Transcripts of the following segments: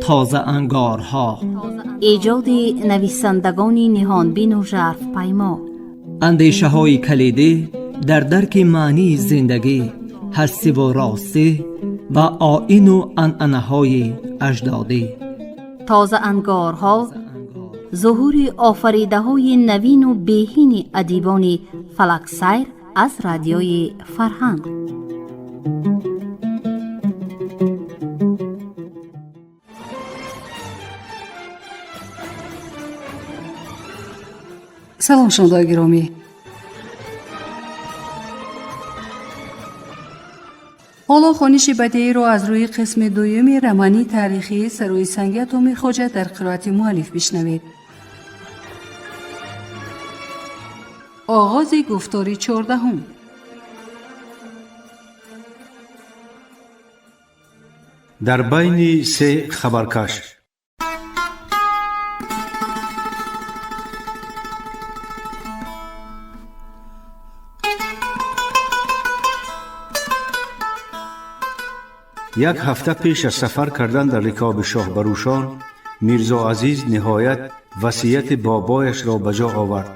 Тозаангорҳо. Эҷоди нависандагони ниҳонбину жарфпаймо. Андешаҳои калидӣ дар дарки маънии зиндагӣ, ҳастиву ростӣ ва оину анъанаҳои аҷдодӣ. Тозаангорҳо, зуҳури офаридаҳои навину беҳини адибони фалаксайр аз Радиои Фарҳанг. Салом, шунавандаои гиромӣ. Ҳоло хониши бадеиро аз рӯи қисми дуюми романи таърихии Сарои санги Атоми Хоҷа дар қироати муаллиф бишнавед. Оғози гуфтори 14-ум. Дар байни се хабаркаш. Як ҳафта пеш аз сафар кардан дар рикоби шоҳ ба Рӯшон, Мирзо Азиз ниҳоят васияти бобояшро ба ҷо овард.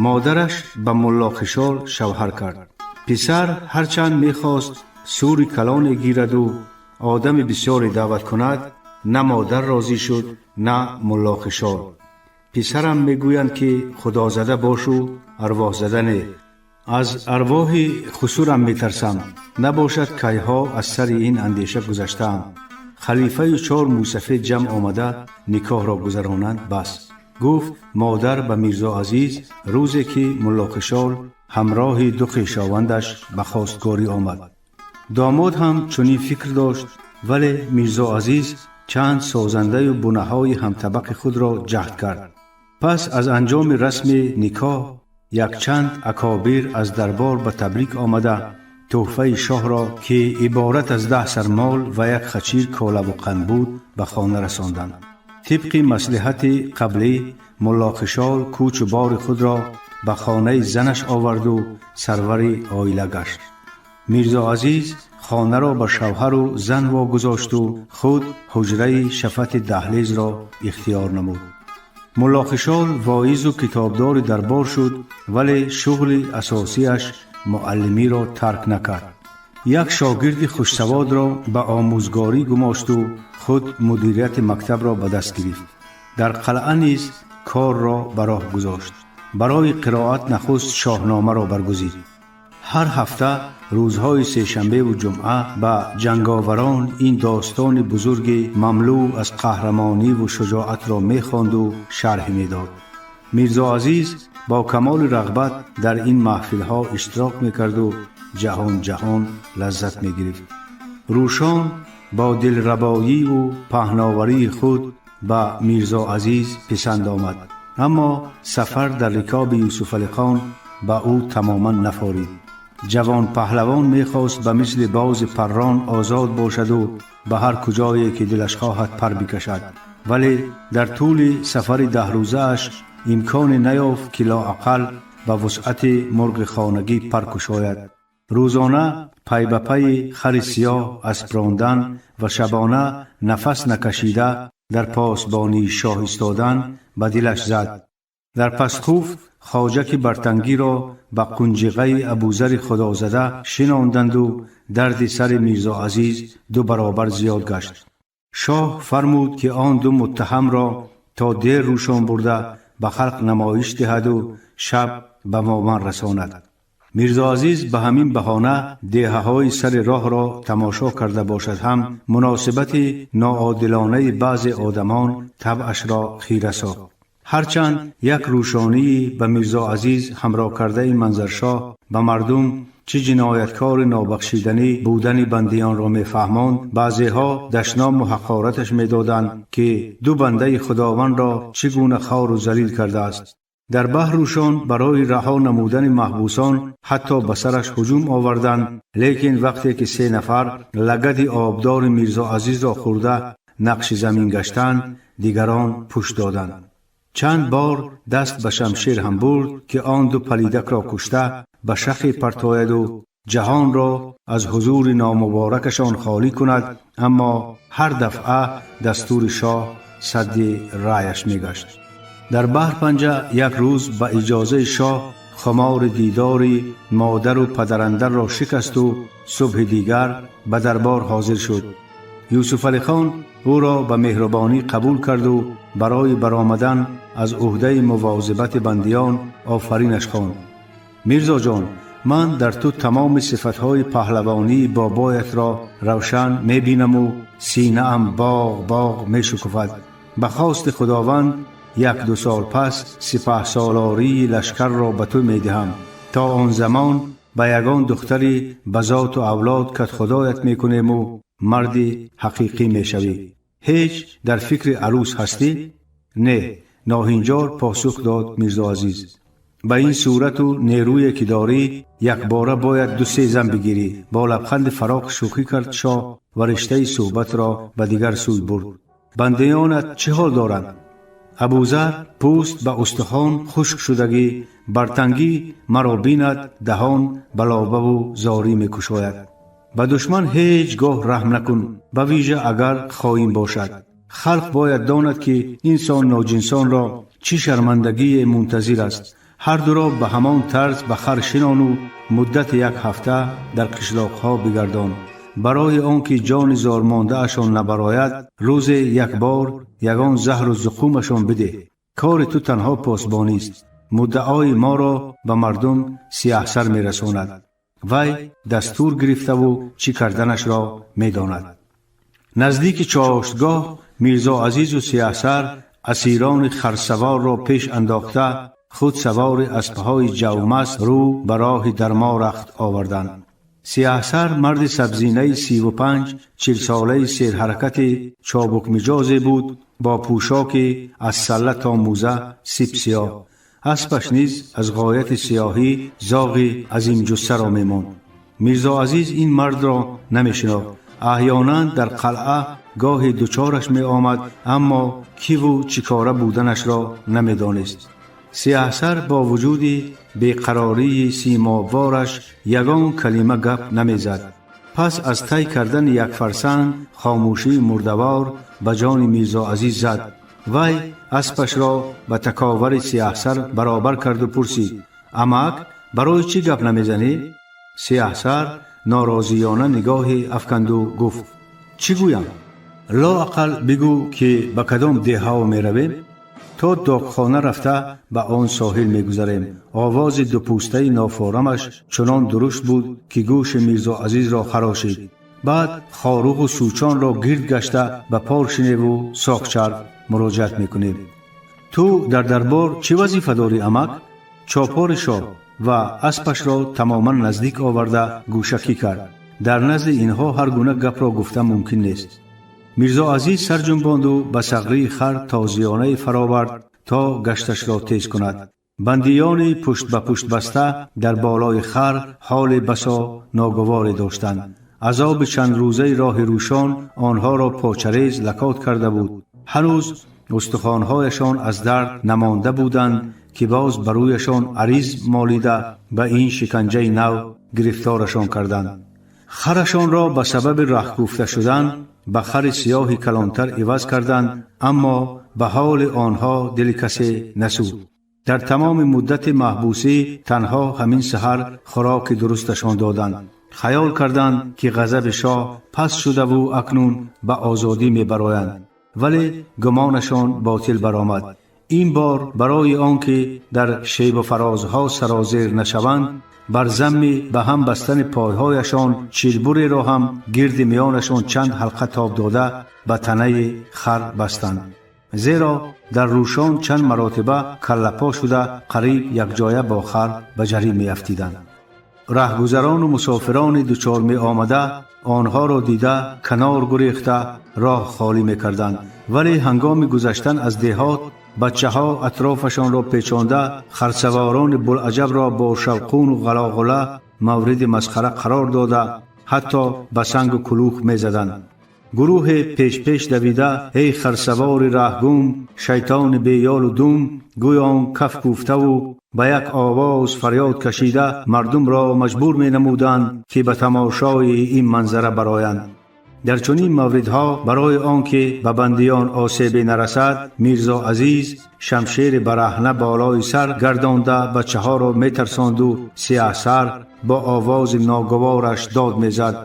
Модараш ба Мулло Хишол шавҳар кард. Писар ҳарчанд мехост сури калоне гираду одами бисёре даъват кунад, на модар розӣ шуд, на Мулло Хишол. Писарам мегӯянд, ки худозада бошу, арвоҳзада не. Аз арвоҳи хусурам метарсам, набошад кайҳо аз сари ин андеша гузаштаам. Халифаю чор мӯйсафед ҷамъ омада никоҳро гузаронанд, бас, гуфт модар ба Мирзо Азиз, рӯзе ки Муллохишол ҳамроҳи ду хешовандаш ба хостгорӣ омад. Домод ҳам чунин фикр дошт, вале Мирзо Азиз чанд созандаю бунаҳои ҳамтабақи худро ҷаҳд кард. Пас аз анҷоми расми никоҳ якчанд акобир аз дарбор ба табрик омада, тӯҳфаи шоҳро, ки иборат аз 10 сар мол ва як хачир колаву қанд буд, ба хона расонданд. Тибқи маслиҳати қаблӣ, Муллохишол кӯчу бори худро ба хонаи занаш оварду сарвари оила гашт. Мирзо Азиз хонаро ба шавҳару зан вогузошту худ ҳуҷраи шафати даҳлезро ихтиёр намуд. Муллохишол воизу китобдори дарбор шуд, вале шуғли асосиаш муаллимиро тарк накард. Як шогирди хушсаводро ба омӯзгорӣ гумошту худ мудирияти мактабро ба даст гирифт. Дар қалъа низ корро ба роҳ гузошт. Барои қироат нахуст Шоҳномаро баргузид. Ҳар ҳафта рӯзҳои сешанбеву ҷумъа ба ҷанговарон ин достони бузурги мамлӯъ аз қаҳрамониву шуҷоатро мехонду шарҳ медод. Мирзо Азиз бо камоли рағбат дар ин маҳфилҳо иштирок мекарду ҷаҳон ҷаҳон лаззат мегирифт. Рӯшон бо дилрабоиву паҳноварии худ ба Мирзо Азиз писанд омад, аммо сафар дар рикоби Юсуфалихон ба ӯ тамоман нафорид. Ҷавон паҳлавон мехост ба мисли бози паррон озод бошаду ба ҳар куҷое ки дилаш хоҳад пар бикашад, вале дар тӯли сафари 10 рӯзааш имконе наёфт, ки лоақал ба вусъати мурғи хонагӣ пар кушояд. Рӯзона пай ба пайи хари сиёҳ асп рондан ва шабона нафас накашида дар посбонии шоҳ истодан ба дилаш зад. Дар пастхуфт хоҷаки бартангиро ба қунҷиғаи Абузари худозада шинонданду дарди сари Мирзо Азиз ду баробар зиёд гашт. Шоҳ фармуд, ки он ду муттаҳамро то дер рӯшон бурда ба халқ намоиш диҳаду шаб ба моман расонад. Мирзо Азиз ба ҳамин баҳона деҳаҳои сари роҳро тамошо карда бошад ҳам, муносибати ноодилонаи баъзе одамон табъашро хира сохт. Ҳарчанд як рӯшонии ба Мирзо Азиз ҳамроҳ кардаи Манзаршоҳ ба мардум чӣ ҷинояткори нобахшиданӣ будани бандиёнро мефаҳмонд, баъзеҳо дашному ҳақораташ медоданд, ки ду бандаи худовандро чӣ гуна хору залил кардааст. Дар баҳрушон барои раҳо намудани маҳбусон ҳатто ба сараш ҳуҷум оварданд, лекин вақте ки се нафар лагади обдори Мирзо Азизро хӯрда нақши замин гаштанд, дигарон пушт доданд. Чанд бор даст ба шамшер ҳам бурд, ки он ду палидакро кушта ба шахе партояду ҷаҳонро аз ҳузури номуборакашон холӣ кунад, аммо ҳар дафъа дастури шоҳ садди раъяш мегашт. Дар Баҳрпанҷа як рӯз ба иҷозаи шоҳ хумори дидори модару падарандарро шикасту субҳи дигар ба дарбор ҳозир шуд. Юсуфалихон ӯро ба меҳрубонӣ қабул карду барои баромадан аз ӯҳдаи мувозибати бандиён офаринаш хонд. Мирзоҷон, ман дар ту тамоми сифатҳои паҳлавонии бобоятро равшан мебинаму синаам боғ боғ мешукуфад. Ба хости Худованд 1-2 сол пас сипаҳсолории лашкарро ба ту медиҳам. То он замон ба ягон духтари ба зоту авлод катхудоят мекунему марди ҳақиқӣ мешавӣ. Ҳеҷ дар фикри арӯс ҳастӣ? Не, ноҳинҷор посух дод Мирзоазиз. Ба ин сурату нерӯе ки дорӣ, якбора бояд 2-3 зан бигирӣ. Бо лабханди фароқ шӯхӣ кард шоҳ ва риштаи суҳбатро ба дигар сӯй бурд. Бандиёнат чӣ ҳол доранд? Абузар пӯст ба устухон хушк шудагӣ, бар тангӣ маро бинад, даҳон ба лобаву зорӣ мекушояд. Ба душман ҳеҷ гоҳ раҳм накун, ба вижа агар хоин бошад. Халқ бояд донад, ки инсон ноҷинсонро чӣ шармандагие мунтазир аст. Ҳар дуро ба ҳамон тарз ба хар шинону муддати як ҳафта дар қишлоқҳо бигардон. Барои он ки ҷони зормондаашон набарояд, рӯзе як бор ягон заҳру зуқумашон бидеҳ. Кори ту танҳо посбонист. Муддаои моро ба мардум сиёҳсар мерасонад. Вай дастур гирифтаву чӣ карданашро медонад. Наздики чоштгоҳ Мирзоазизу Сиёҳсар асирони харсаворро пеш андохта, худ савори аспҳои ҷавмаст рӯ ба роҳи Дарморахт оварданд. Сиёҳсар марди сабзинаи 35-40 солаи серҳаракати чобукмиҷозе буд, бо пӯшоки аз салла то мӯза сипсиёҳ. Аспаш низ аз ғояти сиёҳӣ зоғи азимҷуссаро мемонд. Мирзоазиз ин мардро намешинохт. Аҳёнан дар қалъа гоҳе дучораш меомад, аммо киву чӣ кора буданашро намедонист. Сиёҳсар бо вуҷуди беқарории симобвораш ягон калима гап намезад. Пас аз тай кардани як фарсанг хомӯшии мурдавор ба ҷони Мирзоазиз зад. Вай аспашро ба таковари Сиёҳсар баробар карду пурсид: амак, барои чӣ гап намезанӣ? Сиёҳсар норозиёна нигоҳе афканду гуфт: чӣ гӯям? Лоақал бигӯ, ки ба кадом деҳао меравем? То докхона рафта ба он соҳил мегузарем. Овози дупӯстаи нофорамаш чунон дурушт буд, ки гӯши Мирзоазизро харошид. Баъд Хоруғу Сӯчонро гирд гашта ба Поршиневу Соғчарф муроҷиат мекунем. Ту дар дарбор чӣ вазифа дорӣ, амак? Чопори шоҳ ва аспашро тамоман наздик оварда гӯшакӣ кард. Дар назди инҳо ҳар гуна гапро гуфта мумкин нест. Мирзоазиз сарҷунбонду ба сағрии хар тозиёнае фаровард, то гашташро тез кунад. Бандиёни пушт ба пушт баста дар болои хар ҳоли басо ногуворе доштанд. Азоби чандрӯзаи роҳи Рӯшон онҳоро почарез лакот карда буд. Ҳанӯз устухонҳояшон аз дард намонда буданд, ки боз ба рӯяшон ариз молида ба ин шиканҷаи нав гирифторашон карданд. Харашонро ба сабаби раҳгуфта шудан ба хари сиёҳи калонтар иваз карданд, аммо ба ҳоли онҳо дили касе насӯд. Дар тамоми муддати маҳбусӣ танҳо ҳамин саҳар хӯроки дурусташон доданд. Хаёл карданд, ки ғазаби шоҳ паст шудаву акнун ба озодӣ мебароянд, вале гумонашон ботил баромад. Ин бор барои он ки дар шебу фарозҳо сарозер нашаванд, бар замми ба ҳам бастани пойҳояшон чилбуреро ҳам гирди миёнашон чанд ҳалқа тоб дода ба танаи хар бастанд. Зеро дар Рӯшон чанд маротиба каллапо шуда қариб якҷоя бо хар ба ҷарӣ меафтиданд. Раҳгузарону мусофирони дучор меомада онҳоро дида канор гурехта роҳ холӣ мекарданд, вале ҳангоми гузаштан аз деҳот бачаҳо атрофашонро печонда харсаворони булъаҷабро бо шавқуну ғалоғула мавриди масхара қарор дода, ҳатто ба сангу кулух мезаданд. Гурӯҳе пешпеш давида, эй харсавори раҳгум, шайтони беёлу дум, гӯён каф кӯфтаву ба як овоз фарёд кашида мардумро маҷбур менамуданд, ки ба тамошои ин манзара бароянд. Дар чунин мавридҳо барои он ки ба бандиён осебе нарасад, Мирзо Азиз шамшери бараҳна болои сар гардонда бачаҳоро метарсонду Сиёҳсар бо овози ногувораш дод мезад: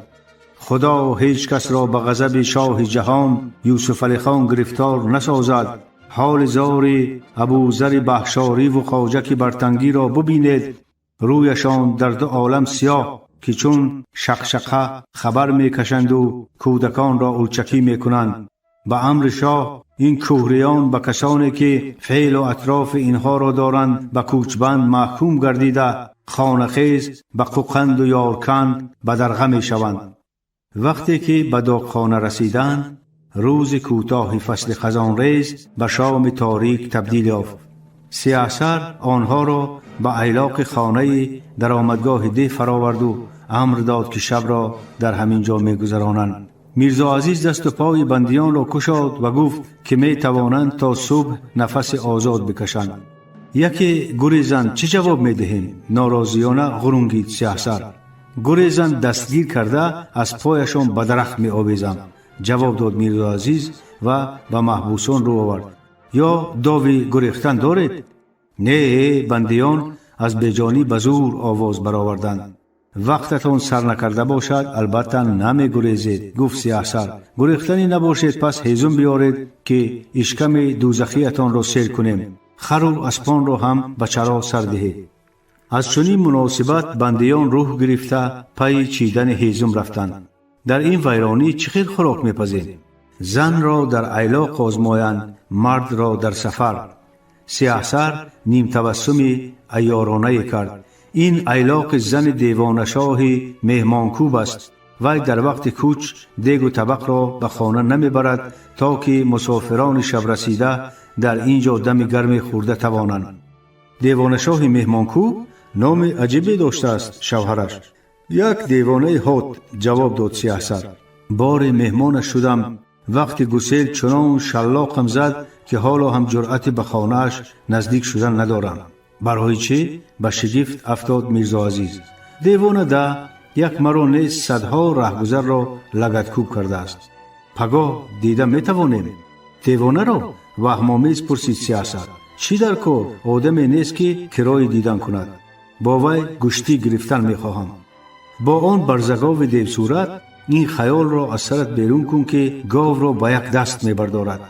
худо ҳеҷ касро ба ғазаби шоҳи ҷаҳон Юсуфалихон гирифтор насозад. Ҳоли зори Абузари Баҳшориву Хоҷаки Бартангиро бубинед, рӯяшон дар ду олам сиёҳ, ки чун шақшақа хабар мекашанду кӯдаконро улчакӣ мекунанд. Ба амри шоҳ ин кӯҳриён ба касоне ки феълу атрофи инҳоро доранд ба кӯчбанд маҳкум гардида, хонахез ба Қуқанду Ёрканд ба дарға мешаванд. Вақте ки ба доғхона расиданд, рӯзи кӯтоҳи фасли хазонрез ба шоми торик табдил ёфт. Сиёҳсар онҳоро ба айлоқи хонаи даромадгоҳи деҳ фароварду амр дод, ки шабро дар ҳамин ҷо мегузаронанд. Мирзо Азиз дасту пои бандиёнро кушод ва гуфт, ки метавонанд то субҳ нафаси озод бикашанд. Яке гурезанд, чӣ ҷавоб медиҳем? Норозиёна ғурунгид Сиёҳсар. Гурезанд, дастгир карда аз пояшон ба дарахт меовезам, ҷавоб дод Мирзо Азиз ва ба маҳбусон рӯ овард: ё дови гурехтан доред? Не, бандиён аз беҷонӣ ба зур овоз бароварданд. Вақтатон сар накарда бошад, албатта намегурезед, гуфт Сиёҳсар. Гурехтанӣ набошед, пас ҳезум биёред, ки ишками дӯзахиятонро сер кунем. Хару аспонро ҳам ба чаро сар диҳед. Аз чунин муносибат бандиён рӯҳ гирифта пайи чидани ҳезум рафтанд. Дар ин вайронӣ чӣ хел хӯрок мепазем? Занро дар айлоқ озмоянд, мардро дар сафар. Сиёҳсар нимтабассуми айёронае кард. Ин айлоқи зани девонашоҳи меҳмонкӯб аст. Вай дар вақти кӯч дегу табақро ба хона намебарад, то ки мусофирони шабрасида дар ин ҷо дами гарме хӯрда тавонанд. Девонашоҳи меҳмонкӯб номи аҷибе доштааст шавҳараш. Як девонаи ҳод, ҷавоб дод Сиёҳсар. Боре меҳмонаш шудам, вақти гусел чунон шаллоқам зад, ки ҳоло ҳам ҷуръати ба хонааш наздик шудан надорам. Барои чӣ? Ба шигифт афтод Мирзо Азиз. Девона да, як маро нез, садҳо раҳгузарро лагадкӯб кардааст. Пагоҳ дида метавонем девонаро? Ваҳмомез пурсид Сиёҳсар. Чӣ дар кор, одаме нест, ки кирои дидан кунад. Бо вай гӯштӣ гирифтан мехоҳам. Бо он барзагови девсурат? Ин хаёлро аз сарат берун кун, ки говро ба як даст мебардорад.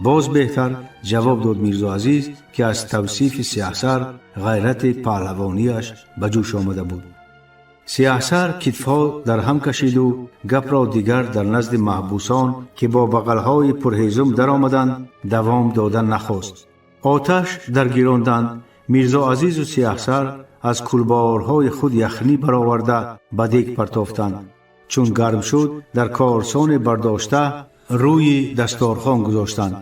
Боз беҳтар, ҷавоб дод Мирзо Азиз, ки аз тавсифи Сиёҳсар ғайрати паҳлавонияш ба ҷӯш омада буд. Сиёҳсар китфҳо дар ҳам кашиду гапро дигар дар назди маҳбусон, ки бо бағалҳои пурҳезум даромаданд, давом додан нахост. Оташ даргиронданд. Мирзо Азизу Сиёҳсар аз кулборҳои худ яхнӣ бароварда ба дег партофтанд. Чун гарм шуд, дар корсоне бардошта рӯи дасторхон гузоштанд.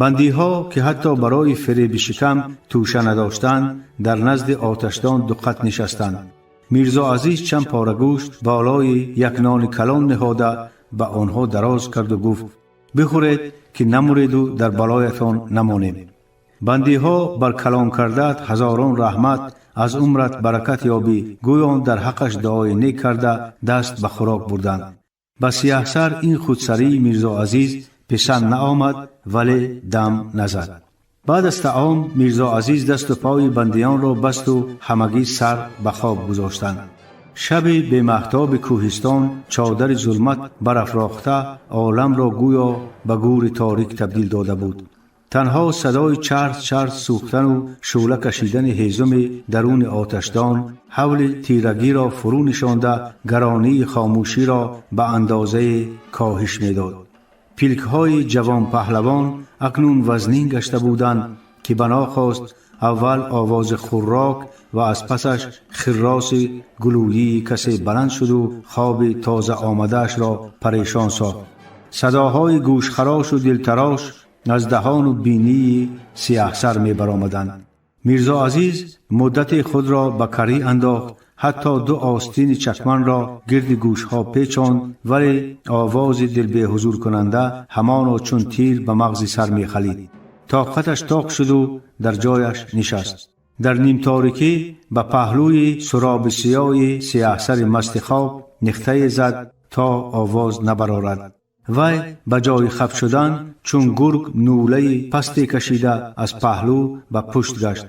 Бандиҳо, ки ҳатто барои фиреби шикам тӯша надоштанд, дар назди оташдон дуқат нишастанд. Мирзо Азиз чанд пора гӯшт болои як нони калон ниҳода ба онҳо дароз карду гуфт: бихӯред, ки намуреду дар балоятон намонем. Бандиҳо бар калон кардаат ҳазорон раҳмат, аз умрат баракат ёбӣ, гӯён дар ҳаққаш дуои нек карда даст ба хӯрок бурданд. Ба Сиёҳсар ин худсарии Мирзо Азиз писанд наомад, вале дам назад. Баъд аз таом Мирзо Азиз дасту пои бандиёнро басту ҳамагӣ сар ба хоб гузоштанд. Шаби бемаҳтоби кӯҳистон чодари зулмат барафрохта оламро гӯё ба гӯри торик табдил дода буд. Танҳо садои чарс чарс сӯхтану шӯъла кашидани ҳезуми даруни оташдон ҳавли тирагиро фурӯ нишонда, гаронии хомӯширо ба андозае коҳиш медод. Пилкҳои ҷавонпаҳлавон акнун вазнин гашта буданд, ки банохост аввал овози хуррок ва аз пасаш хирроси гулӯии касе баланд шуду хоби тоза омадаашро парешон сохт. Садоҳои гӯшхарошу дилтарош аз даҳону бинии Сиёҳсар мебаромаданд. Мирзо Азиз муддате худро ба карӣ андохт. Ҳатто ду остини чакманро гирди гӯшҳо печонд, вале овози дилбеҳузуркунанда ҳамоно чун тир ба мағзи сар мехалид. Тоқаташ тоқ шуду дар ҷояш нишаст. Дар нимторикӣ ба паҳлӯи суроби сиёҳи сиёҳсари масти хоб нихтае зад, то овоз набарорад. Вай ба ҷои хаф шудан чун гург нӯлаи пасте кашида аз паҳлӯ ба пушт гашт.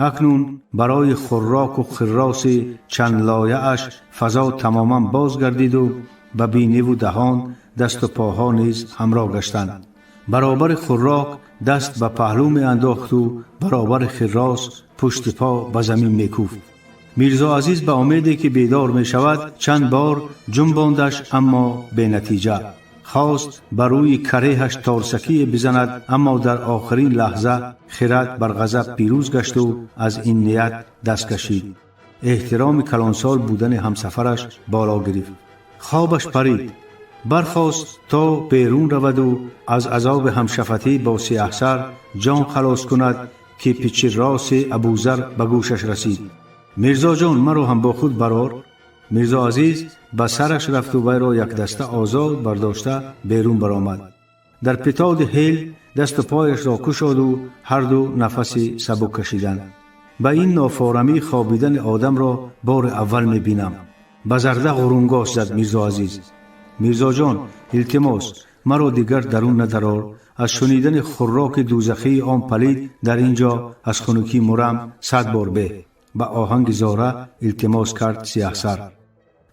Акнун барои хӯроку хирроси чандлояаш фазо тамоман боз гардиду ба биниву даҳон, дасту поҳо низ ҳамроҳ гаштанд. Баробари хӯрок даст ба паҳлӯ меандохту баробари хиррос пушти по ба замин мекӯфт. Мирзо Азиз ба умеде ки бедор мешавад, чанд бор ҷунбондаш, аммо бенатиҷа. Хост ба рӯи кареҳаш торсакие бизанад, аммо дар охирин лаҳза хирад бар ғазаб пирӯз гашту аз ин ният даст кашид. Эҳтироми калонсол будани ҳамсафараш боло гирифт. Хобаш парид. Бархост то берун раваду аз азоби ҳамшафатӣ бо сиёҳсар ҷон халос кунад, ки пичирроси Абузар ба гӯшаш расид: «Мирзоҷон, маро ҳам бо худ барор». Мирзо Азиз ба сараш рафту вайро якдаста озод бардошта берун баромад. Дар питоди ҳел дасту пояшро кушоду ҳарду нафаси сабук кашиданд. «Ба ин нофорамӣ хобидани одамро бори аввал мебинам», ба зарда ғурунгош зад Мирзо Азиз. «Мирзоҷон, илтимос, маро дигар дарун надарор. Аз шунидани хӯроки дӯзахии он палид дар ин ҷо аз хунукӣ мурам, сад бор беҳ», ба оҳанги зора илтимос кард сиёҳсар.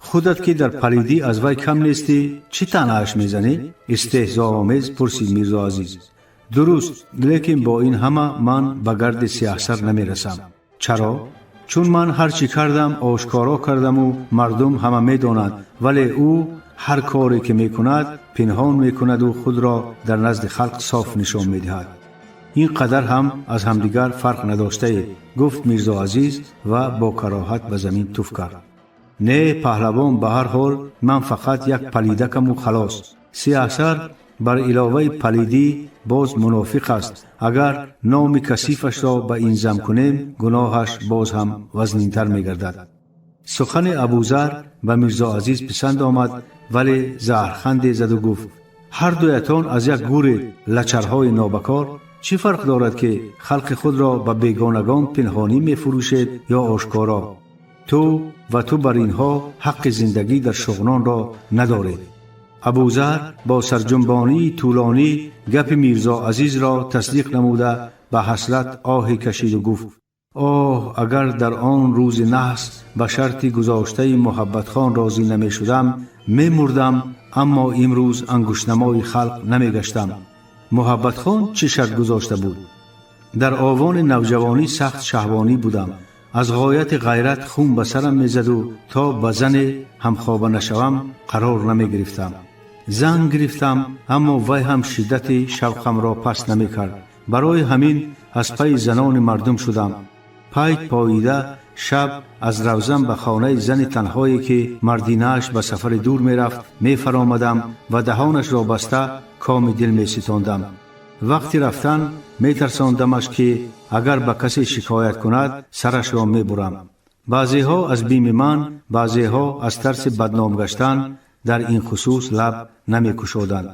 «Худат ки дар палидӣ аз вай кам нестӣ, чӣ таънааш мезанӣ?» истеҳзоомез пурсид Мирзо Азиз. «Дуруст, лекин бо ин ҳама ман ба гарди сиёҳсар намерасам». «Чаро?» «Чун ман ҳар чӣ кардам, ошкоро кардаму мардум ҳама медонанд, вале ӯ ҳар коре ки мекунад, пинҳон мекунаду худро дар назди халқ соф нишон медиҳад». «Ин қадар ҳам аз ҳамдигар фарқ надоштаед», гуфт Мирзо Азиз ва бо кароҳат ба замин туф кард. «Не, паҳлавон, ба ҳар ҳол ман фақат як палидакаму халос. Сиёҳсар бар иловаи палидӣ боз мунофиқ аст. Агар номи касифашро ба ин зам кунем, гуноҳаш боз ҳам вазнинтар мегардад». Сухани Абузар ба Мирзо Азиз писанд омад, вале заҳрханде заду гуфт: «Ҳар дуятон аз як гуред, лачарҳои нобакор. Чӣ фарқ дорад, ки халқи худро ба бегонагон пинҳонӣ мефурӯшед ё ошкоро? Ту ва ту бар инҳо ҳаққи зиндагӣ дар Шуғнонро надоред». Абузар бо сарҷунбонии тӯлонӣ гапи Мирзо Азизро тасдиқ намуда, ба ҳасрат оҳе кашиду гуфт: «Оҳ, агар дар он рӯзи наҳс ба шарти гузоштаи Муҳаббатхон розӣ намешудам, мемурдам, аммо имрӯз ангуштнамои халқ намегаштам». «Муҳаббатхон чӣ шарт гузошта буд?» «Дар овони навҷавонӣ сахт шаҳвонӣ будам. Аз ғояти ғайрат хун ба сарам мезаду то ба зане ҳамхоба нашавам, қарор намегирифтам. Зан гирифтам, аммо вай ҳам шиддати шавқамро паст намекард. Барои ҳамин аз пайи занони мардум шудам. Пайт поида, шаб аз равзан ба хонаи зани танҳое, ки мардинааш ба сафари дур мерафт, мефаромадам ва даҳонашро баста коми дил меситондам. Вақти рафтан метарсондамаш, ки агар ба касе шикоят кунад, сарашро мебурам. Баъзеҳо аз бими ман, баъзеҳо аз тарси бадном гаштан дар ин хусус лаб намекушоданд.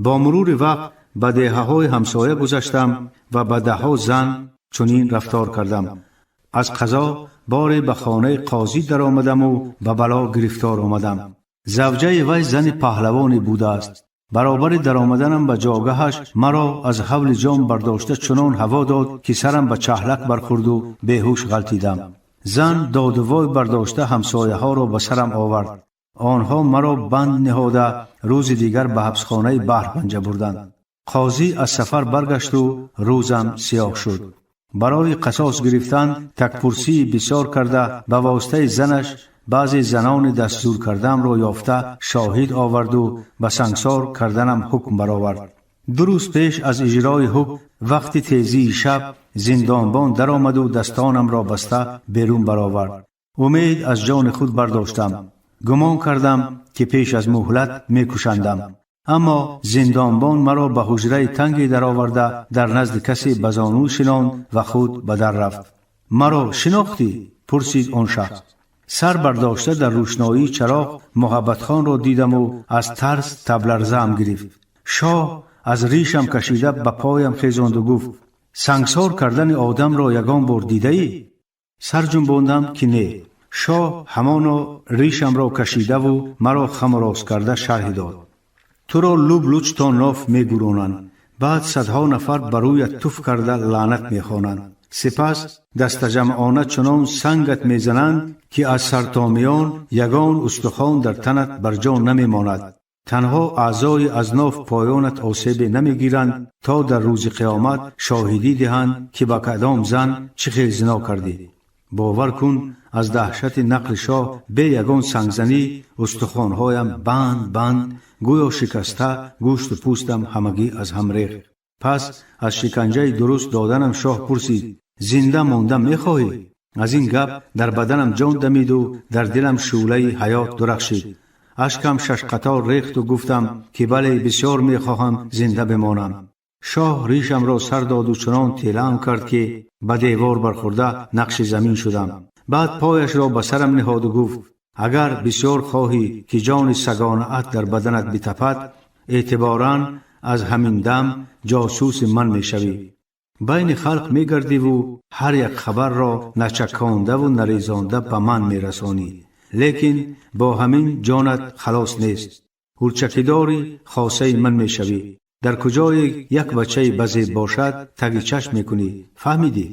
Бо мурури вақт ба деҳаҳои ҳамсоя гузаштам ва ба даҳҳо зан чунин рафтор кардам. Аз қазо боре ба хонаи қозӣ даромадаму ба бало гирифтор омадам. Завҷаи вай зани паҳлавоне будааст. Баробари даромаданам ба ҷогаҳаш маро аз ҳавли ҷон бардошта чунон ҳаво дод, ки сарам ба чаҳлак бархӯрду беҳуш ғалтидам. Зан додувой бардошта ҳамсояҳоро ба сарам овард. Онҳо маро банд ниҳода, рӯзи дигар ба ҳабсхонаи баҳр панҷа бурданд. Қозӣ аз сафар баргашту рӯзам сиёҳ шуд. Барои қасос гирифтан такпурсии бисёр карда, ба воситаи занаш баъзе занони дастзур кардаамро ёфта шоҳид оварду ба сангсор карданам ҳукм баровард. Ду рӯз пеш аз иҷрои ҳукм, вақти тезии шаб, зиндонбон даромаду дастонамро баста берун баровард. Умед аз ҷони худ бардоштам. Гумон кардам, ки пеш аз муҳлат мекушандам, аммо зиндонбон маро ба ҳуҷраи танге дароварда, дар назди касе ба зону шинонд ва худ ба дар рафт. Маро шинохтӣ?» пурсид он шахс. Сар бардошта дар рӯшноии чароғ Муҳаббатхонро дидаму аз тарс табларзаам гирифт. Шоҳ аз ришам кашида ба поям хезонду гуфт: «Сангсор кардани одамро ягон бор дидаӣ?» Сар ҷунбондам, ки не. Шоҳ ҳамоно ришамро кашидаву маро хаму рост карда шарҳи дод: «Туро луб луч то ноф мегуронанд, баъд садҳо нафар ба рӯят туф карда лаънат мехонанд, сипас дастаҷамъона чунон сангат мезананд, ки аз сартомиён ягон устухон дар танат бар ҷо намемонад. Танҳо аъзои аз ноф поёнат осебе намегиранд, то дар рӯзи қиёмат шоҳидӣ диҳанд, ки ба кадом зан чӣ хел зино кардӣ. Бовар кун, аз даҳшати нақли шоҳ бе ягон сангзанӣ устухонҳоям банд банд гӯё шикаста, гӯшту пӯстам ҳамагӣ аз ҳам рехт. Пас аз шиканҷаи дуруст доданам шоҳ пурсид: «Зинда монда мехоҳӣ?» Аз ин гап дар баданам ҷон дамиду дар дилам шӯълаи ҳаёт дурахшид. Ашкам шашқатор рехту гуфтам, ки бале, бисёр мехоҳам зинда бимонам. Шоҳ ришамро сар доду чунон телаам кард, ки ба девор бархӯрда нақши замин шудам. Баъд пояшро ба сарам ниҳоду гуфт: «Агар бисёр хоҳӣ, ки ҷони сагонаат дар баданат битапад, эътиборан аз ҳамин дам ҷосуси ман мешавӣ. Байни халқ мегардиву ҳар як хабарро начакондаву нарезонда ба ман мерасонӣ. Лекин бо ҳамин ҷонат халос нест. Ҳурчакидори хосаи ман мешавӣ. Дар куҷое як бачаи базеб бошад, таги чашм мекунӣ. Фаҳмидӣ?»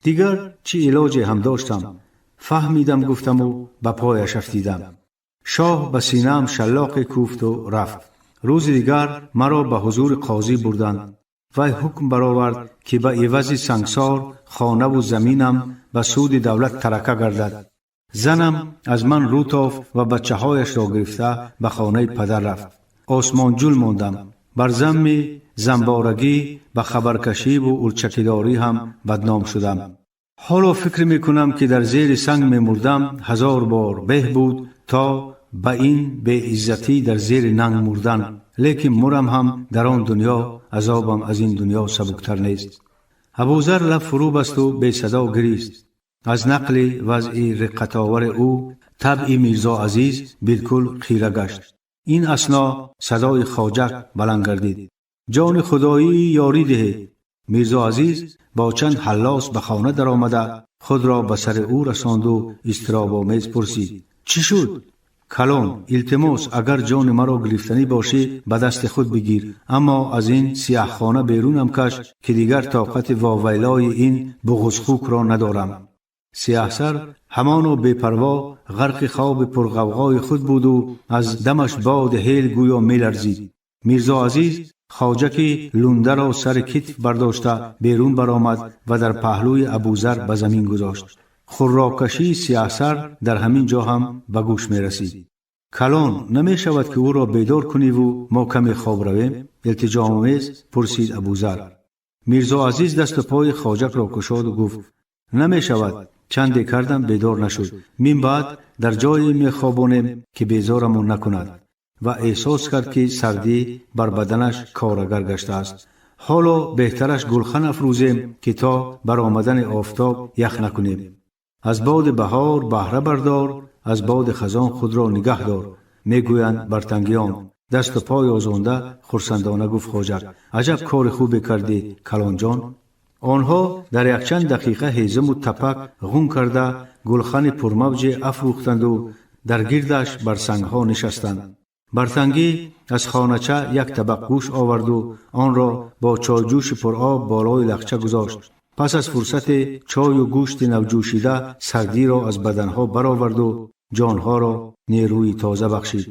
Дигар чӣ илоҷе ҳам доштам? «Фаҳмидам», гуфтаму ба пояш афтидам. Шоҳ ба синаам шаллоқе кӯфту рафт. Рӯзи дигар маро ба ҳузури қозӣ бурданд. Вай ҳукм баровард, ки ба ивази сангсор хонаву заминам ба суди давлат тарака гардад. Занам аз ман рӯ тофт ва бачаҳояшро гирифта ба хонаи падар рафт. Осмонҷул мондам. Бар замми замборагӣ ба хабаркашиву урчакидорӣ ҳам бадном шудам. Ҳоло фикр мекунам, ки дар зери санг мемурдам, ҳазор бор беҳ буд, то ба ин беиззатӣ дар зери нанг мурдан. Лекин мурам ҳам, дар он дунё азобам аз ин дунё сабуктар нест. Абузар лаб фурӯ басту бесадо гирист. Аз нақли вазъи риққатовари ӯ табъи Мирзо Азиз билкул хира гашт. Ин асно садои Хоҷак баланд гардид: «Ҷони худоӣ, ёрӣ диҳед!» Мирзо Азиз бо чанд ҳаллос ба хона даромада худро ба сари ӯ расонду изтиробомез пурсид: «Чӣ шуд, калон? Илтимос, агар ҷони маро гирифтанӣ бошӣ, ба дасти худ бигир, аммо аз ин сиёҳхона берунам каш, ки дигар тоқати вовайлои ин буғузхукро надорам». Сиёҳсар ҳамоно бепарво ғарқи хоби пурғавғои худ буду аз дамаш боди ҳел гӯё меларзид. Мирзо Азиз Хоҷаки лундаро сари китф бардошта берун баромад ва дар паҳлӯи Абузар ба замин гузошт. Хурроккашии Сиёҳсар дар ҳамин ҷо ҳам ба гӯш мерасид. «Калон, намешавад, ки ӯро бедор куниву мо каме хоб равем?» илтиҷоомез пурсид Абузар. Мирзо Азиз дасту пои Хоҷакро кушоду гуфт: «Намешавад, чанде кардам, бедор нашуд. Мин баъд дар ҷое мехобонем, ки безорамон накунад». Ва эҳсос кард, ки сардӣ бар баданаш корагар гаштааст. «Ҳоло беҳтараш гулхан афрӯзем, ки то баромадани офтоб ях накунем. Аз боди баҳор баҳра бардор, аз боди хазон худро нигаҳ дор, мегӯянд бартангиён», дасту пой озонда хурсандона гуфт Хоҷак. «Аҷаб кори хубе кардӣ, калонҷон». Онҳо дар якчанд дақиқа ҳезуму тапак ғун карда гулхани пурмавҷе афрӯхтанду дар гирдаш бар сангҳо нишастанд. Бартангӣ аз хонача як табақ гӯшт оварду онро бо чойҷӯши пуроб болои лахча гузошт. Пас аз фурсате чою гӯшти навҷӯшида сардиро аз баданҳо бароварду ҷонҳоро нерӯи тоза бахшид.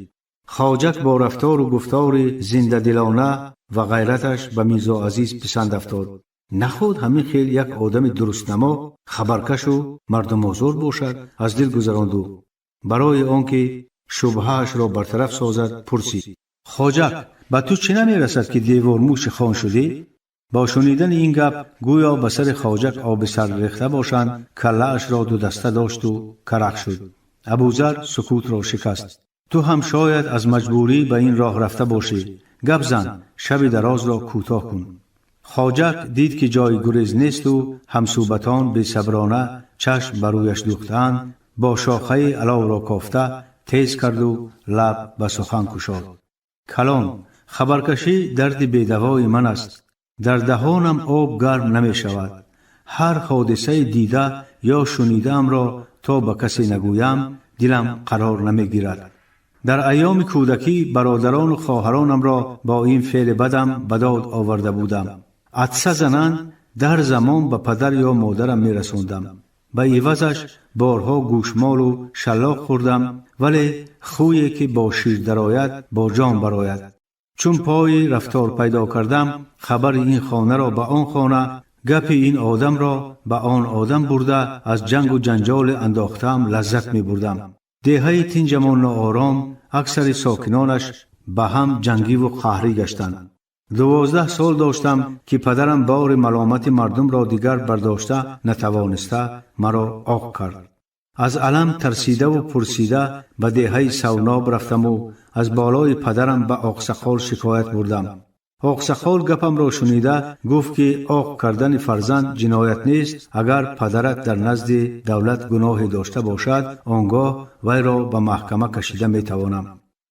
Хоҷак бо рафтору гуфтори зиндадилона ва ғайраташ ба Мирзо Азиз писанд афтод. Наход ҳамин хел як одами дурустнамо, хабаркашу мардумозор бошад, аз дил гузаронду барои он ки шубҳаашро бартараф созад, пурсид: «Хоҷак, ба ту чӣ намерасад, ки девормӯши хон шудӣ?» Бо шунидани ин гап гӯё ба сари Хоҷак оби сард рехта бошанд, каллаашро дудаста дошту карах шуд. Абузар сукутро шикаст: «Ту ҳам шояд аз маҷбурӣ ба ин роҳ рафта бошӣ. Гап зан, шаби дарозро кӯтоҳ кун». Хоҷак дид, ки ҷои гурез несту ҳамсӯҳбатон бесаброна чашм ба рӯяш дӯхтаанд. Бо шохаи аловро кофта тез карду лаб ба сухан кушод. Калон, хабаркашӣ дарди бедавои ман аст. Дар даҳонам об гарм намешавад. Ҳар ҳодисаи дида ё шунидаамро то ба касе нагӯям, дилам қарор намегирад. Дар айёми кӯдакӣ бародарону хоҳаронамро бо ин феъли бадам ба дод оварда будам. Атса зананд, дар замон ба падар ё модарам мерасондам. Ба ивазаш борҳо гӯшмолу шаллоқ хӯрдам, вале хӯе ки бо шир дарояд, бо ҷон барояд. Чун пои рафтор пайдо кардам, хабари ин хонаро ба он хона, гапи ин одамро ба он одам бурда, аз ҷангу ҷанҷоле андохтаам лаззат мебурдам. Деҳаи тинҷамон ноором, аксари сокинонаш ба ҳам ҷангиву қаҳрӣ гаштанд. 12 сол доштам, ки падарам бори маломати мардумро дигар бардошта натавониста, маро оқ кард. Аз алам тарсидаву пурсида ба деҳаи Савноб рафтаму аз болои падарам ба Оқсақол шикоят бурдам. Оқсақол гапамро шунида гуфт, ки оқ кардани фарзанд ҷиноят нест. Агар падарат дар назди давлат гуноҳе дошта бошад, он гоҳ вайро ба маҳкама кашида метавонам.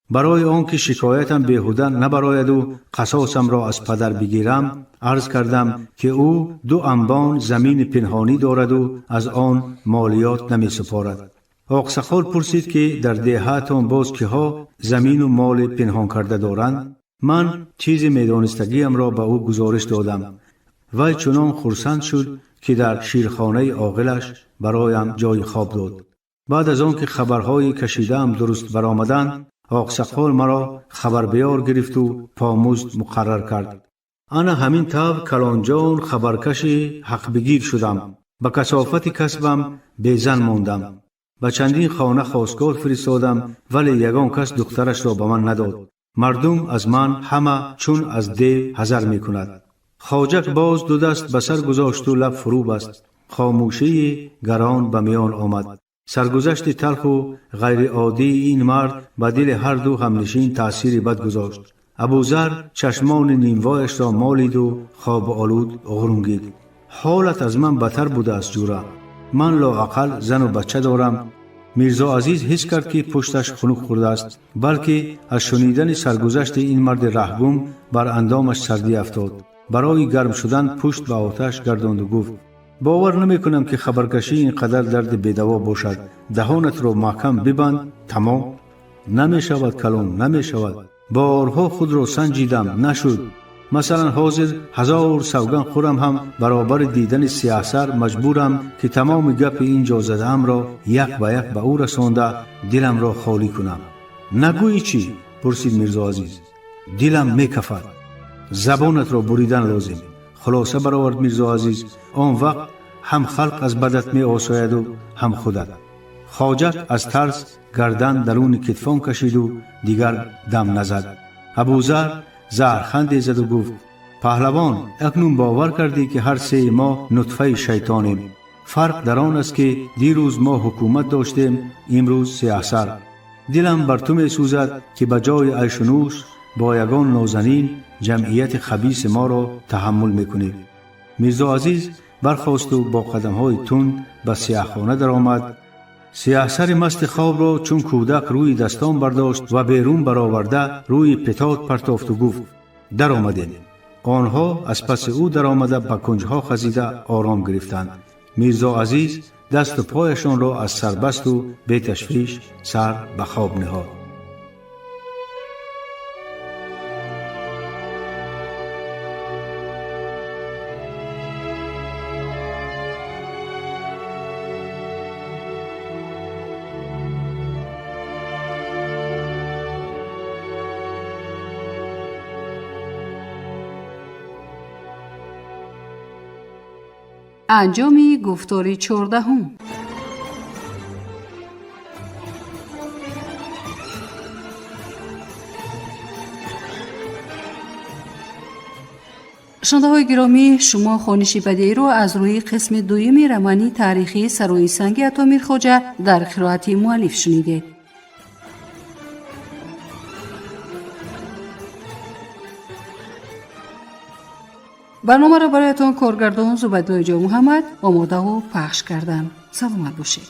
Барои он ки шикоятам беҳуда набарояду қасосамро аз падар бигирам, арз кардам, ки ӯ ду анбон замини пинҳонӣ дораду аз он молиёт намесупорад. Оқсақол пурсид, ки дар деҳаатон боз киҳо замину моли пинҳон карда доранд? Ман чизе медонистагиамро ба ӯ гузориш додам. Вай чунон хурсанд шуд, ки дар ширхонаи оғилаш бароям ҷои хоб дод. Баъд аз он ки хабарҳои кашидаам дуруст баромаданд, Оқсақол маро хабарбиёр гирифту помузд муқаррар кард. Ана ҳамин тавр, калонҷон, хабаркаши ҳақбигир шудам. Ба касофати касбам безан мондам. Ба чандин хона хостгор фиристодам, вале ягон кас духтарашро ба ман надод. Мардум аз ман ҳама чун аз дев ҳазар мекунад. Хоҷак боз ду даст ба сар гузошту лаб фурӯ баст. Хомӯшии гарон ба миён омад. Саргузашти талху ғайриоддии ин мард ба дили ҳарду ҳамнишин таъсири бад гузошт. Абузар чашмони нимвояшро молиду хоболуд ғурунгид. Ҳолат аз ман бадтар будааст, ҷура. Ман лоақал зану бача дорам. Мирзо Азиз ҳис кард, ки пушташ хунук хӯрдааст, балки аз шунидани саргузашти ин марди раҳгум бар андомаш сардӣ афтод. Барои гарм шудан пушт ба оташ гардонду гуфт: бовар намекунам, ки хабаркашӣ ин қадар дарди бедаво бошад. Даҳонатро маҳкам бибанд, тамом. Намешавад, калон, намешавад. Борҳо худро санҷидам, нашуд. Масалан, ҳозир ҳазор савган хӯрам ҳам, баробари дидани сиёҳсар маҷбурам, ки тамоми гапи ин ҷо задаамро як ба як ба ӯ расонда, диламро холӣ кунам. Нагӯӣ чӣ? Пурсид Мирзо Азиз. Дилам мекафад. Забонатро буридан лозим, хулоса баровард Мирзо Азиз. Он вақт ҳам халқ аз бадат меосояду, ҳам худат. Хоҷак аз тарс гардан даруни китфон кашиду дигар дам назад. Абузар заҳрханде заду гуфт: паҳлавон, акнун бовар кардӣ, ки ҳар сеи мо нутфаи шайтонем. Фарқ дар он аст, ки дирӯз мо ҳукумат доштем, имрӯз сиёҳсар. Дилам бар ту месӯзад, ки ба ҷои айшунӯш бо ягон нозанин ҷамъияти хабиси моро таҳаммул мекунӣ. Мирзо Азиз бархосту бо қадамҳои тунд ба сиёҳхона даромад. Сиёҳсари масти хобро чун кӯдак рӯи дастон бардошт ва берун бароварда, рӯи питот партофту гуфт: даромадем. Онҳо аз паси ӯ даромада, ба кунҷҳо хазида ором гирифтанд. Мирзо Азиз дасту пояшонро аз сарбасту беташвиш сар ба хоб ниҳод. Анҷоми гуфтори 14-ум. Шунавандаҳои гиромӣ, шумо хониши бадеиро аз рӯи қисми дуюми романи таърихии Сарои санги Ато Мирхоҷа дар қироати муаллиф шунидед. Барномаро бароятон коргардон Зубайдуллои Ҷонмуҳаммад омодаву пахш карданд. Саломат бошед.